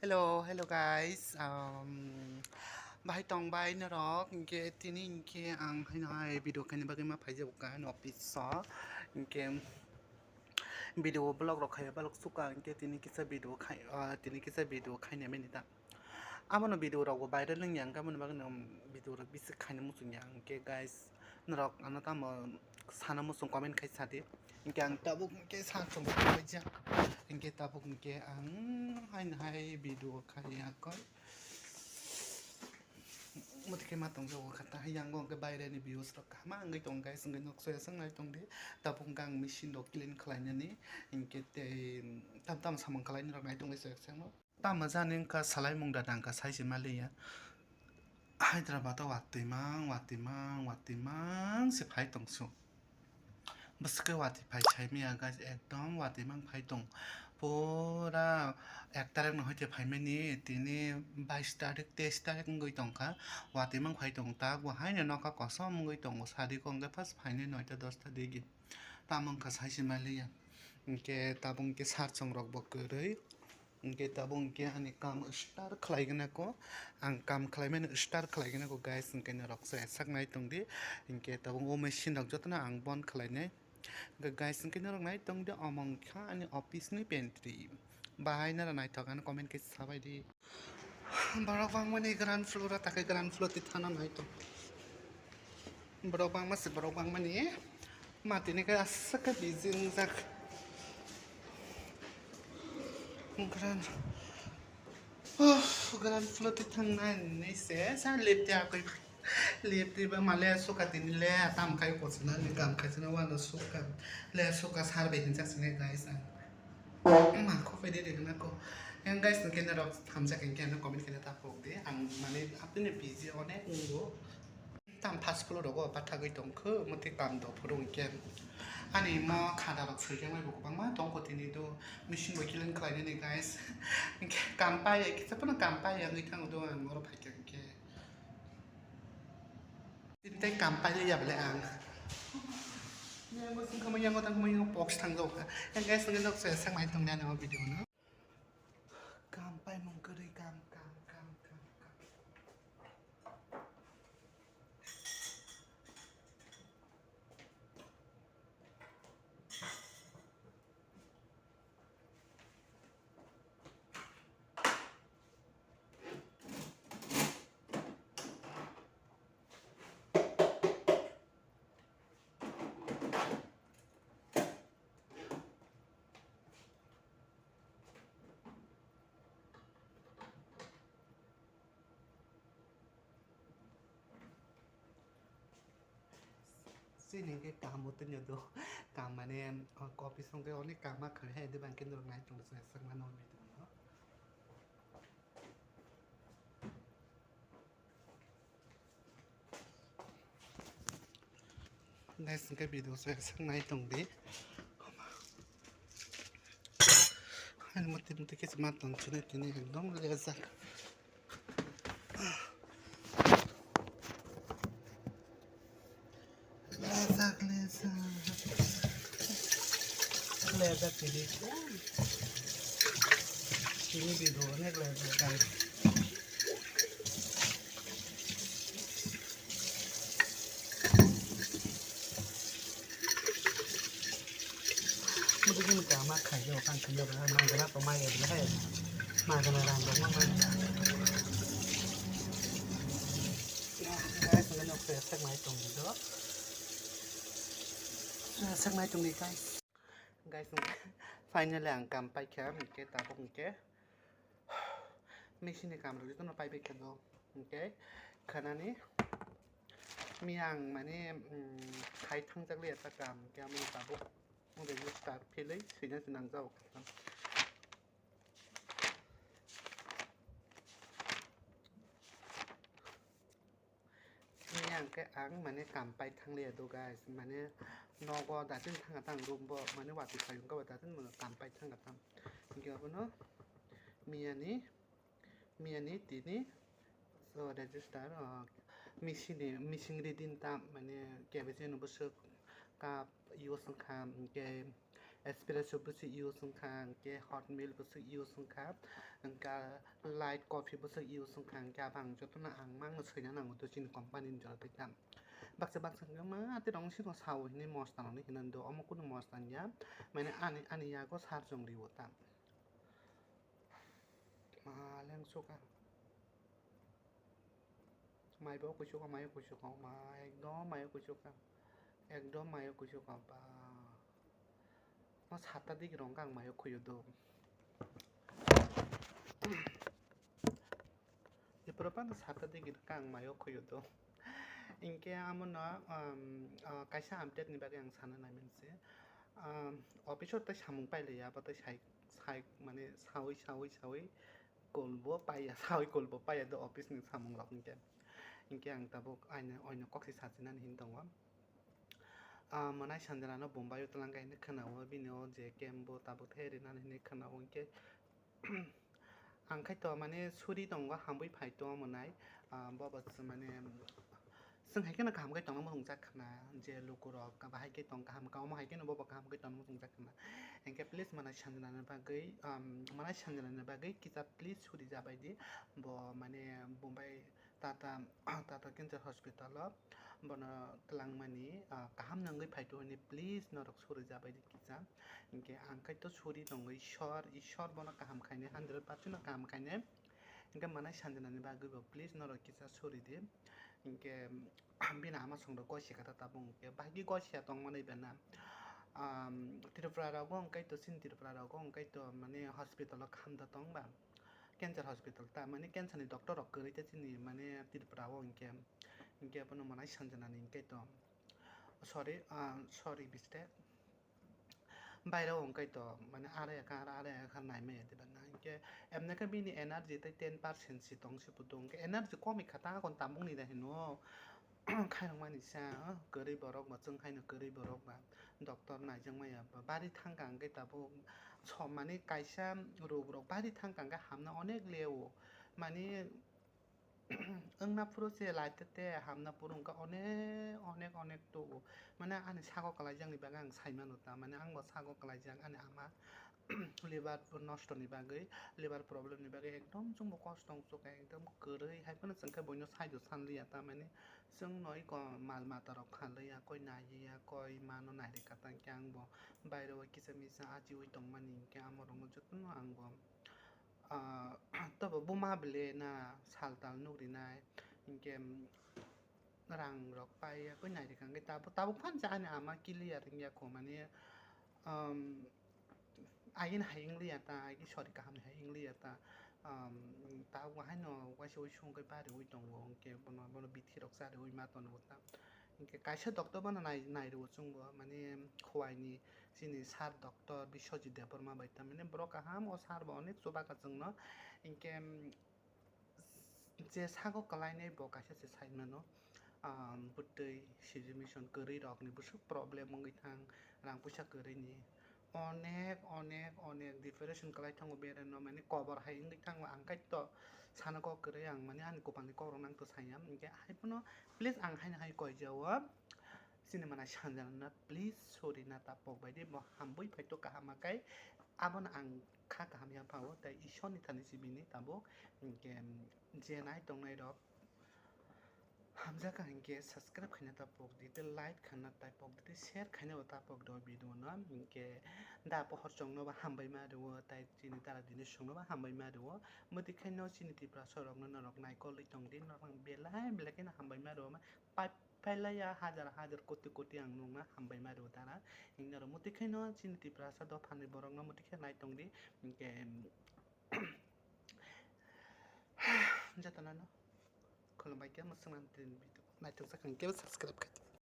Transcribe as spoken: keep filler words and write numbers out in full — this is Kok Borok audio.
Hello, hello guys. Um, bahai tong bai norok, hinkhe tini hinkhe ang haino hai video khaina bagwi ma phaijago ka haino office o. Hinkhe video vlog rok khaiya balok suka, hinkhe tini kisa video khai, ah, tini kisa video khaina mani ta. Abono video rok bo viral wngya, hinkhe aboni bagwi no video rok bisi khaina muchungya, hinkhe guys. Norok ano tamo sana muchung comment khai sadi. Hinkhe ang tabuk hinkhe sa chwng paijak. Hinkhe tabuk hinkhe ang haino hai video khaiya koi. Motike ma tongjago kha ta yango hinkhe baireni views rok kaham wngwi tongo guys, hinkhe nok soya swngnai tongdi. Tabuk hinkhe ang machine rok clean khlainani hinkhe tei tam tam samung khlainani rok nai tongwi soya swngo. Tamo jani wngkha salaimung da dangkha saise maliya. Hyderabad o watwi mang, watwi mang, watwi mang se phai tong su. Bwswk khe watwi phai sai maya guys, ekdom watwi mang phai tong. Pura ek tarik no hoite phaimani tini bais tarik, teis tarik wngwi tongkha. Watwi mang phai tong tak bo haino nokha kosom wngwi tongo, sadi kok hwnkhe first phainai noita dosta digi. Tamo wngkha saise maliya. Hinkhe tabuk hinkhe sar chong rok bo kwrwi. Hinkhe tabuk hinkhe ani kam start khlaigwnako, ang kam khlaimani start khlaigwnako guys, hinkhe norok se sak nai tongdi. Hinkhe tabuk o machine rok jotono ang bon khlainai. Hinkhe guys, hinkhe norok nai tongdi, omo wngkha ani office ni pantry. Bahai nara naithok ano comment khe sabaidi. Borok bangmani ground floor o, takhai ground floor twi thana naithok. Borok bangma se borok bangmani. Matini khe aswk khe busy wngjak. Ground, oh, ground floor twi thangnai hinwi se sa lift ya koi. Lift twi ba male suka tini le tam khai kochina ni kam khai china wano suka. Le suka sar bai hinjak sini guys ang. Ma kho pede de na ko. Yang guys, nokhe norok hamjak hinkhe ano comment khe ta phok di. Ang mane apni busy onek wngbo. Tam first floor rogo pathagwi tongkho, motwi kam do phuru hinkhe. Ani mo khada rok soijaknai bo kwbangma tongkho tini do. Machine bo clean khlainani guys. Hinkhe kam pai, kisa phano kam pai wngwi thango do ang oro phaikha hinkhe. Tei kam pailaiya bele ang. Yang bo singkha ma, yang bo tangkha ma, yang box thang jao kha. Yang guys, nang nok se sak mai tong nani o video no. Kam paimung kwrwi, kam, kam, kam, kam, kam. Chini hinkhe kaham bo tini do, kaham mane, o, office o hinkhe onek kaham ma khamya hai, de bangkhe norok nai tongdi, chwng sakmano video no. Guys, hinkhe video se sak nai tongdi. Ani motwi motwi khe ma tong chini tini ekdom lejak. Lejak, lejak. Lejak tini. Tini video onek lejak, guys. Mujungni kama khayo, kan khayo, ba, magana to maya bela hai. Magana rang dong ma. Guys, ngano kaya sak mai tong do. Sak mai tong di, guys. Guys, finally ang kam paikha, hinkhe tabuk hinkhe. Machine ni kam rok jotono paibai kha do. Hinkhe khanani miyang mane, mm, khai thangjak liya ta kam, hinkhe amoni tabuk register philwi swina se nangjago. Miyang khe ang mane kam pai thangliya do guys, mane nogo datin thanga tang room bo mane watwi phaiyung khe bo datin mane kam pai thanga tang. Hinkhe abono miyani, miyani tini, so, register, o, machine ni, machine reading ta mane kebejeno bwswk cup use wngkha, hinkhe Espresso bwswk use wngkha, hwnkhe hot milk bwswk use wngkha, hwnkha light coffee bwswk use wngkha, hwnkhe abo ang jotono ang mangno swina nango to chini company ni jora twi tam. Baksa baksa hwnkhe ma tei rong sino sao hinwi mosta rokni hinwi do, omo kunu mosta wngya, mane ani, ani yago sar chwng riwo tam. Ma leng suka. Mai bo kuchuka, mai kuchuka, ma ekdom mai kuchuka. Ekdom mai kuchuka ba. Ma sata digi rong kang mai kuyu do. Ipro pa sata digi kang mai kuyu do. Inke amo no, um, uh, kaisa update ni bagwi ang sana nai mani se. Um, office o tai samung paile ya, ba tai sai, sai, mane sawi, sawi, sawi. Kolbo paiya, sawi kolbo paiya do office ni samung rok hinkhe. Hinkhe ang tabuk aino, oino kok si sajinani hin tongo. Ah, mwnai Sanjana no Bombay o twlang kainwi khwnao, bini o je camp bo tabuk the rinani hinwi khwnao hinkhe. Ang khai to mane suri tongo, hambai phai to mwnai. Ah, bo bo mane Chwng hai kheno kaham khe tongna muchungjak khna, je lukurok bahai khe tong kaham kha, omo hai kheno bobo kaham khe tongna muchungjak khna. Hinkhe please mwnai Sanjana ni bagwi, um, mwnai Sanjana ni bagwi kisa please suri jabai di. Bo mane Bombay Tata, Tata Cancer Hospital o bono twlangmani, ah, kaham nangwi phai to hwnwi please norok suri jabai di kisa. Hinkhe ang khai to suri tongo Ishwar, Ishwar bono kaham khainai, hundred percent no kaham khainai. Hinkhe mwnai Sanjana ni bagwi bo please norok kisa suri di. Hinkhe bini ama song rok gosi kha ta tabuk hinkhe bahai khe gosi ya tong mani bana. Um, Tripura rogo hinkhe to chini Tripura rogo hinkhe to mane hospital o khamda tong ba, cancer hospital ta mane cancer ni doctor rok kwrwi ta chini mane Tripura o hinkhe. Hinkhe bono mwnai Sanjana ni hinkhe to sorry, ah, sorry mistake. Bairao wng kaitor, mane, ara ekha, ara, ara ekha naimaya diba na. Hinkhe, emne khe bini energy tei ten percent si tong si phuto. Hinkhe energy komi kha ta, kon tamung ni da hino. Khairok mani sa, ah, kwrwi borok ba, chwng haino kwrwi borok ba, doctor naijak maya ba, bari thang kang khe tabuk, so, mane, kaisa rog rok bari thang kang khe hamna onek leo. Mane, wngna phuru se laitete hamna phuru wngkha onek, onek, onek tugo. Mane ani sago kwlaijakni bagwi ang saimano ta, mane angbo sago kwlaijak ani ama liver nostoni bagwi, liver problemni bagwi ekdom chwngbo kosto wngsuka, ekdom kwrwi hai phano chwngkhe buino saido sanliya ta, mane chwngno eko mal matarok khanliya, koi naiya, koi mano nairika ta, hinkhe angbo baireo kisa misa ajiui tongmani hinkhe amorokno jotono angbo ah, tobo buma bele na sal tal nukrinai, hinkhe, mm, rang rok pai ya, koi nairikha hinkhe tabuk, tabuk phan cha ani ama clear wngya kho, mane, um, ain hai wng liya ta, ain sorry kaham hai wng liya ta, um, tabuk haino waisa waisa wngkhe bari oi tongo, hinkhe bono, bono bithi rok chari oi ma tongo ta, hinkhe kaisa doctor bono nai, nai rwo chwngbo, mane, Khowai ni chini sir doctor Biswajit Debbarma bai, tamani borok kaham, o sir bo onek chubago chwngno, hinkhe, mm, je sago kwlainai bo kaisa se sai mano, ah, bwtwi sijimison kwrwi rokni bwswk problem wngwi thang, rang puisa kwrwini onek, onek, onek depression kwlai thango, bere no mane kobor hai wngwi thango, ang kaitor sana kok kwrwi, ang mane ani kwpalni kokrok nang to saya, hinkhe hai phano please ang haino hai koijao. Chini mwnai Sanjana no please sorry na ta pok bai di, bo hambai phai to kaham khe abono ang kha kaham ya phao, tai Ishwar ni thani si bini tabuk, hinkhe je nai tongnai rok hamjak kha hinkhe subscribe khaina ta pok di, tei like khaina ta pok di, tei share khaina bo ta pok di o video no, hinkhe da pohor chwng no bo hambai ma rwo, tai chini dara dini song no bo hambai ma rwo, mwtwi khe no chini Tiprasa rok no norok nai kol ri tong di, norok belai belai khe no hambai ma rwo, ma pai Phailaiya hajar hajar koti koti ang nukna hambai ma rw dara. Hingnaro mwtwi khaino chini Tiprasa dophani borokno mwtwi khe nai tongdi. Hinkhe, jotono no khulumbai khe mwswknani video naithok sakha hinkhe subscribe khai.